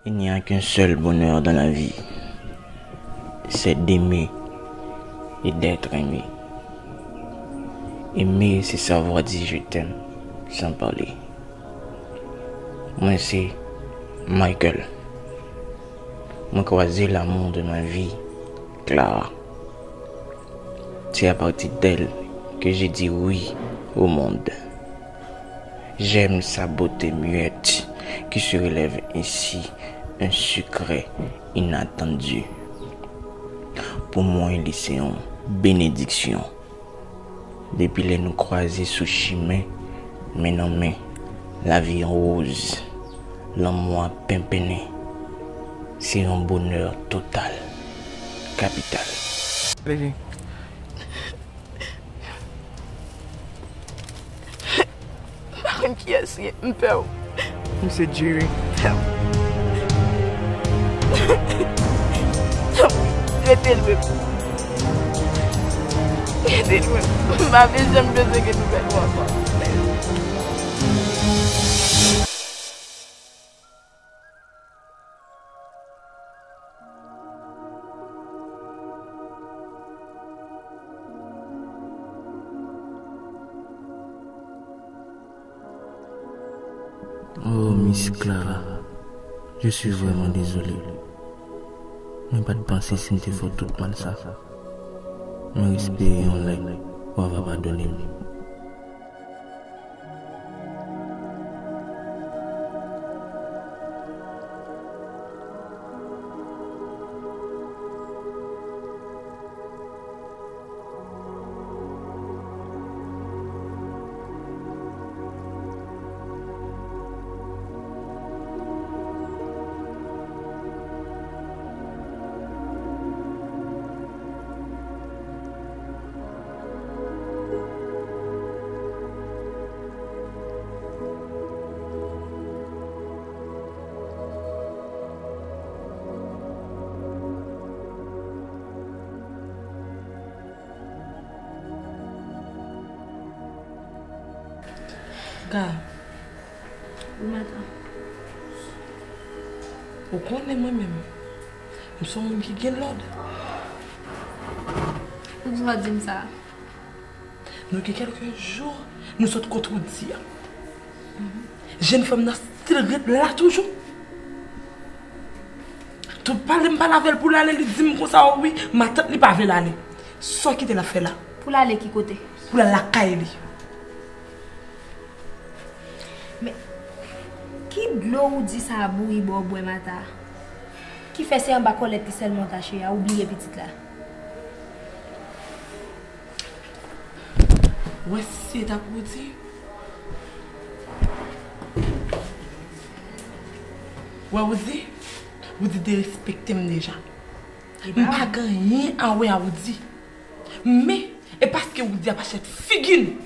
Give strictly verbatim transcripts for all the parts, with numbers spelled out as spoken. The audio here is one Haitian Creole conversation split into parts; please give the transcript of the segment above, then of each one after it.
Il n'y a qu'un seul bonheur dans la vie, c'est d'aimer et d'être aimé. Aimer, c'est savoir dire je t'aime sans parler. Mwen se Michael. Mwen kwaze l'amour de ma vie, Clara. C'est à partir d'elle que j'ai dit oui au monde. J'aime sa beauté muette qui se relève ainsi, un secret inattendu. Pou mwen, li se yon benediksyon. Depi lè nou kwaze sou chimen, men nan men, lavi an woz, lanmou ap penpennen. Se yon bonè total, kapital. Baby. M pa konn kiyès li ye, m pè w. M se Jerry. Rete l menm. Rete l menm. M pa bezwen, m bezwen gen nouvèl ou ankò. Oh, Miss Clara, je suis vraiment désolé. Mwen pa t panse si m te fè w tout mal sa. Mwen espere yon lè w ava padone m. Ga. Wi, matant. Ou konnen mwen menm, m se yon moun ki gen lòd. Poukisa w di m sa? Nou gen kèlke jou, nou sot kontredwi a. Jenn fanm nan still ret la toujou. Tout pale m pale avè l pou l ale, li di m konsa, o wi, matant li pa vle l ale. Sa w kite l ap fè la? Pou l ale ki kote? Pou l al lakay li. Men, ki dlo ou di sa a bouyi ba w bwè, matant? Ki fè se anba kòlèt li sèlman w ta chire a, ou bliye pitit la? Wè si se ta pou w di. Wè Wouzi, Wouzi derespekte m deja. M pa gen anyen a wè a Wouzi. Men, e paske Wouzi ap achte figi nou.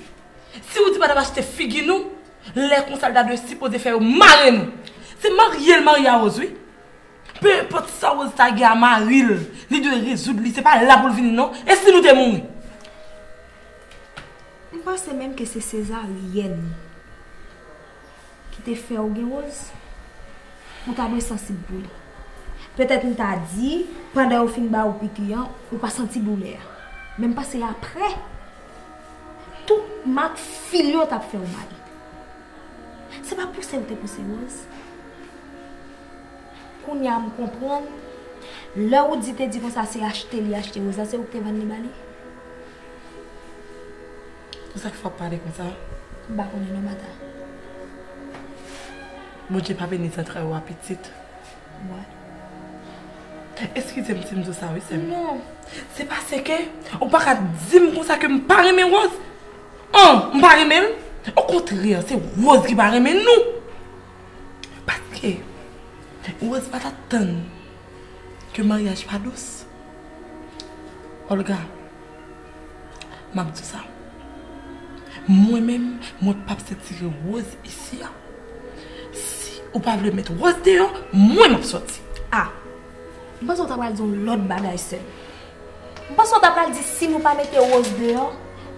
Si Wouzi pa t ap achte figi nou, lè konsa l ta dwe sipoze fè yo mare nou. Se marye l marye a Wouzi, wi. Pe enpòt sa Wouzi ta gen a mari l, li dwe rezoud li, se pa la pou l vini non. E si nou te mouri? M panse menm ke se sezaryèn ki te fè w gen Wouzi, ou ta dwe sansib pou li. Petèt m ta di, pandan yo fin ba ou piki an, ou pa santi doulè a. Men m panse apre, tout mak fil yo t ap fè w mal. Se pa pouse ou te pouse Wouzi. Kounye a m konprann, lè Wouzi te di konsa se achte li achte Wouzi la, se ou ki te vann li ba li? Poukisa w ap pale konsa? M pa konnen non, matant. Bondye pa beni zantray ou a pitit. Wè. Eskize m si m di w sa wi, sè m. Non. Se paske ou pa ka di m konsa ke m pa renmen Wouzi. An, m pa renmen l. Okontrè, se Wouzi ki pa renmen nou. Paske Wouzi pa t ap tann ke maryaj pa dous. Olga, m ap di w sa. Mwen menm, mwen p ap retire Wouzi isi a. Si ou pa vle met Wouzi deyò, mwen m ap sòti. A, m panse w ta pral di yon lòt bagay, sè m. M panse w ta pral di si nou pa mete Wouzi deyò,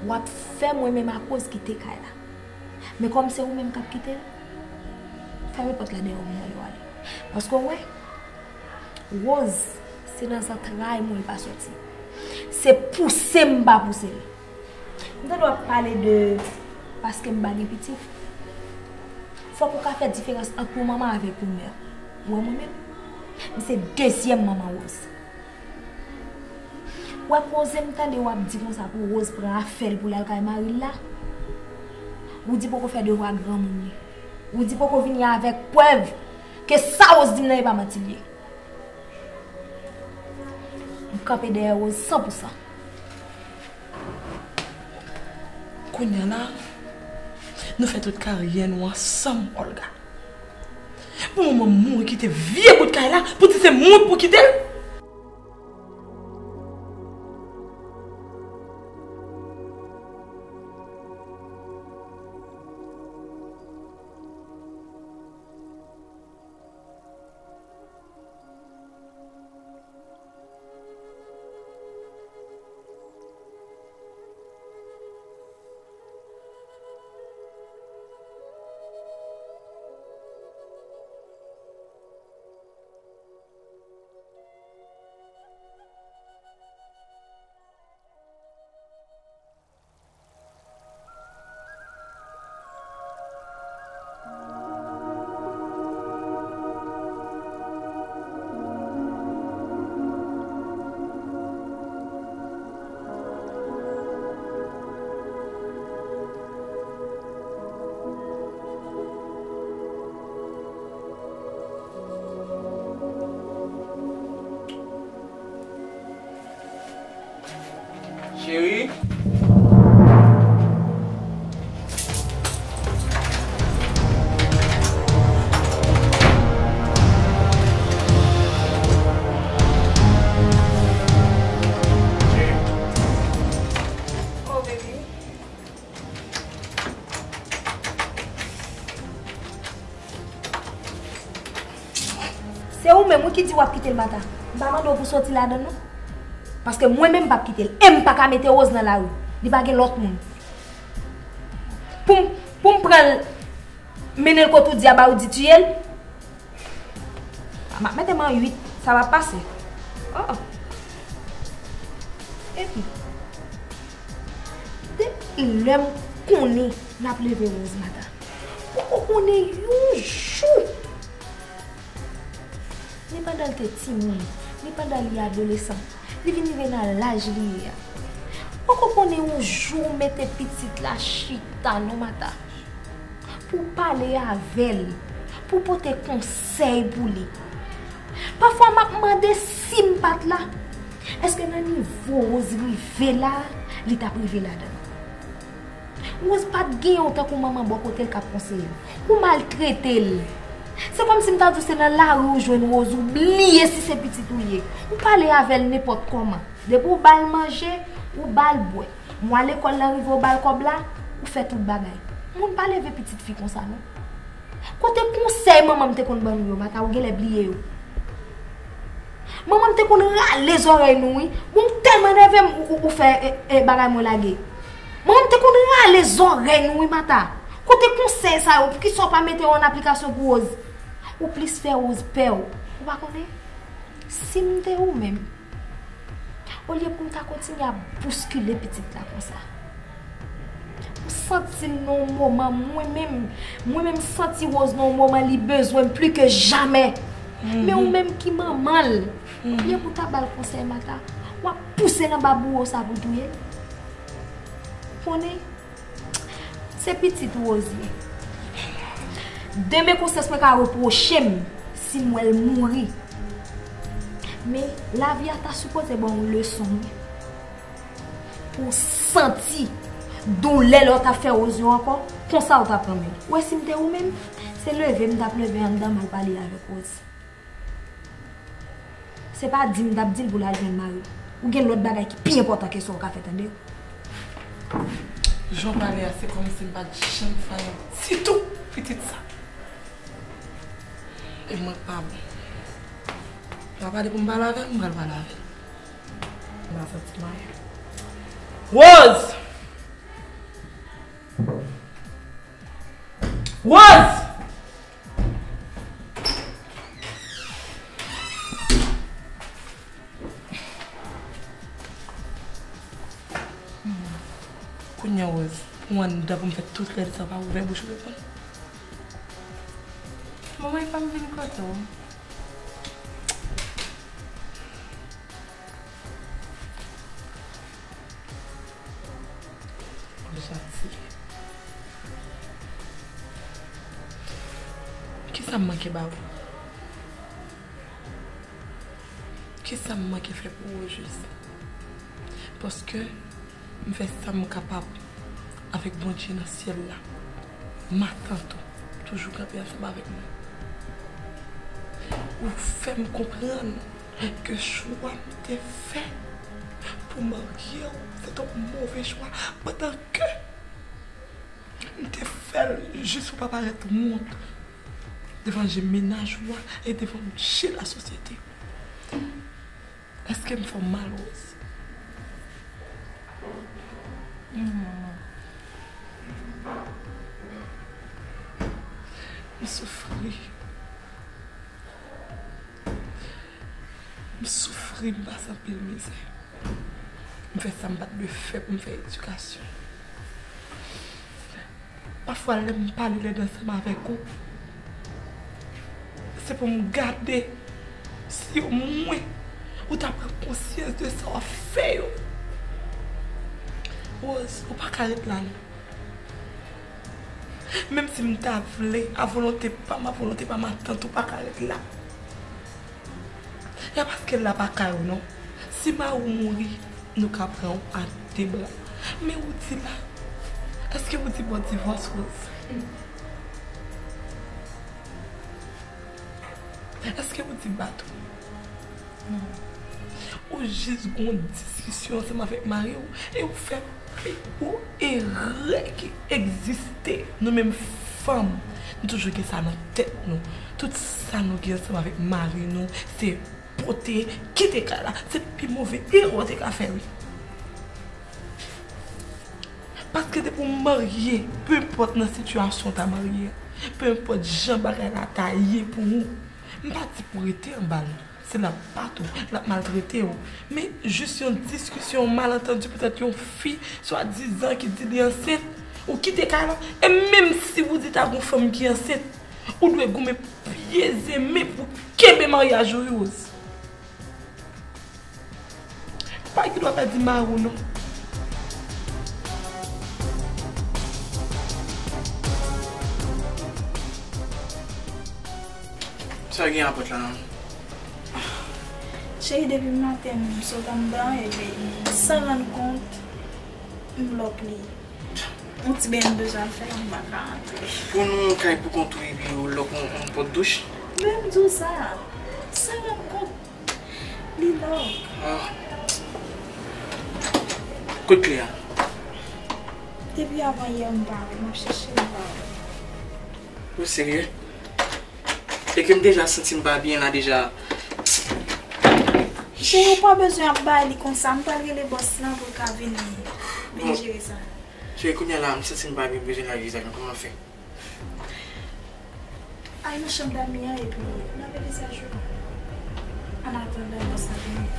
w ap fè mwen menm akoz kite kay la. Men kòm se ou menm k ap kite l, fèmen pòt la dèyè w pou mwen yo ale. Paske w wè, Rose, se nan zantray mwen l pa soti. Se pouse m pa pouse l. M tande w ap pale de paske m pa gen pitit. Fòk ou ka fè diferans ant yon manman avèk yon mè. Ou wè mwen menm, m se dezyèm manman Rose. Ou wè koze m tande w ap di konsa pou Rose pran afè l pou l al kay mari l la? Ou di poko fè devwa granmoun li. Ou di poko vini avèk prèv ke sa Rose di m nan e pa manti l ye. M kanpe dèyè Rose san pou san. Kounye a la, nou fè tout karyè nou ansanm, Olga. Pou manman m mouri kite vye bout kay la, pou di se mwen pou kite l. Cheri. Oh, baby. Se ou menm, wi, ki di w ap kite l, Martha. M pa mande w pou soti ladan l, non. Paske mwen menm, m p ap kite l. E m pa ka mete Rose nan lari. Li pa gen lòt moun. Pou m, pou m pran l, mennen l kot ou di a ba ou di tiye l. M ap mete m an uit, sa p ap pase. Oh. Epi, depi lè m konnen l ap leve Rose, Martha, poko konnen yon jou. Ni pandan l te timoun, ni pandan li adolesan, li vin rive nan laj li ye a. Poko konnen yon jou w mete pitit la chita non, Martha, pou w pale avè l, pou w pote konsèy pou li. Pafwa m ap mande si m pa t la, èske nan nivo Rose rive la, li t ap rive ladan l? Rose pa t gen yon tankou manman bò kote l k ap konseye l. Ou maltrete l. Se kòmsi m ta di w se nan lari ou jwenn Rose, ou bliye si se pitit ou ye. Ou pale avè l nenpòt kòman. Depi w ba l manje, ou ba l bwè. Mwa lekòl lan rive, ou ba l kòb la, ou fè tout bagay. Moun pa leve pitit fi konsa, non. Kote konsèy manman m te konn ban nou yo, Martha, ou genlè bliye yo? Manman m te konn rale zòrèy nou, wi. Bon, ou tèlman nève m, ou, ou, ou fè, e, e, bagay mwen lage. Manman m te konn rale zòrèy nou, wi, Martha. Kote konsèy sa yo? Poukisa w pa mete yo an aplikasyon pou Rose? Ou plis fè Rose pè w. Ou pa konnen? Si m te ou menm, olye pou m ta kontinye ap bouskile pitit la konsa. M santi l nan yon moman, mwen menm, mwen menm m santi Rose nan yon moman li bezwen m pli ke jamè. Men ou menm ki manman l, olye pou w ta ba l konsèy, Martha, w ap pouse l anba bouwo sa pou l touye l. Ou konnen? Se pitit Rose ye. Demen konsyans mwen ka repwoche m si m wè l mouri. Men lavi a ta sipoze ba w yon leson, wi. Pou w santi doulè lè w t ap fè Rose yo ankò, konsa w t ap renmen l. Ou wè si m te ou menm, se leve m t ap leve anndan m al pale avèk Rose. Se pa di m t ap di l pou l al jwenn mari l. Ou gen lòt bagay ki pi enpòtan ke sa w ka fè, tande? Jan w pale a, se kòmsi m pa t janm fè anyen ditou pou pitit sa. E mwen k pa bon. L ap pale pou m pale avè l, m pral pale avè l. M pa santi m anyen. Rose! Rose! Kounye a, Rose, pou m anndan, pou m fè tout rèd sa, pa ouvè bouch ou reponn. Manman, e pa m vin kote w. Ou janti. Kisa m manke ba ou? Kisa m manke fè pou ou, ojis? Paske m fè sa m kapab avèk Bondye nan syèl la. Matant ou toujou kanpe ansanm avèk mwen. Ou fè m konprann ke chwa m te fè pou marye w, se t yon move chwa, pandan ke m te fè l jis pou pa parèt wont devan je mennaj ou a e devan je lasosyete. Èske m fè w mal, Rose? Non, manman. M soufri. M soufri, m pase anpil mizè. M fè sa m pa t dwe fè pou m fè edikasyon. Pafwa, lè m pale lèd ansanm avèk ou, se pou m gade si omwen ou ta pran konsyans de sa w ap fè yo. Rose, ou pa ka ret la, non. Menm si m ta vle, a volonte pa m, a volonte pa matant, ou pa ka ret la. E paske la pa kay ou non. Si mari w mouri, nou ka pran w a de bra. Men ou di la, èske ou di bò divòs, Rose? Èske ou di bat ou? Ou jis gon diskisyon ansanm avèk mari w e ou fè pi gwo erè ki egziste. Nou menm fanm, nou toujou gen sa nan tèt nou. Tout sa nou gen ansanm avèk mari nou, se pote, kite kay la. Se pi move erè w te ka fè, wi. Paske depi w marye, penpòt nan sitiyasyon w ta marye a, penpòt jan bagay la ta ye pou ou, m pa di pou w rete anba l. Si l ap bat ou, l ap maltrete w. Men jis yon diskisyon, yon malantandi, petèt yon fi swadizan ki di li ansent, ou kite kay la. E menm si ou di ta gon fanm ki ansent, ou dwe goumen pye e men pou kenbe maryaj ou, wi, Rose. Pa gen dwa pèdi mari w non. Sa gen apòt la non. Cheri, depi maten m sot anndan epi san rann kont m lòk li. Yon ti beny m bezwen al fè, m pa ka antre. Pou nou kay pou kont ou epi ou lòk yon, yon pòt douch? Men m di w sa, san rann kont li lòk. Ah. Kot kle a? Depi avan yè m pa wè, m ap chèche m pa wè. Ou serye? E ke m deja santi m pa byen la deja. Cheri, ou pa bezwen ap bay li konsa. M pral rele bòs lan pou l ka vin, vin jere sa. Cheri, kounye a la, m santi m pa byen, m bezwen lave vizaj mwen. Kòman m fè? Al nan chanm Dami an epi lave vizaj ou. An atandan bòs lan vini.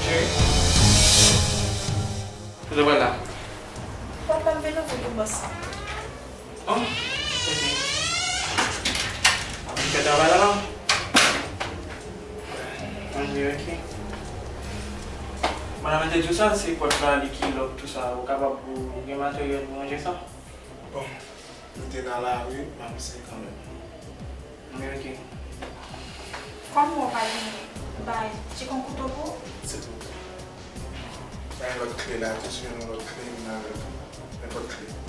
Cheri. Kote w pral la? Pòt la m vin ouvri pou bòs la. Oh, ok. Ou fè travay la non? Ann wi, ok. Madanm nan te di w sa, se pòt la li ki lòk tou sa. Ou kapab ou gen materyèl pou ranje sa? Bon. M te nan lari, m ap eseye kanmenm. American. Kòm ou pa gen bay, ti kon kouto pou ou? Silvouplè. Bay yon lòt kle la, tou si yon lòt kle, vin avè l. Nenpòt kle.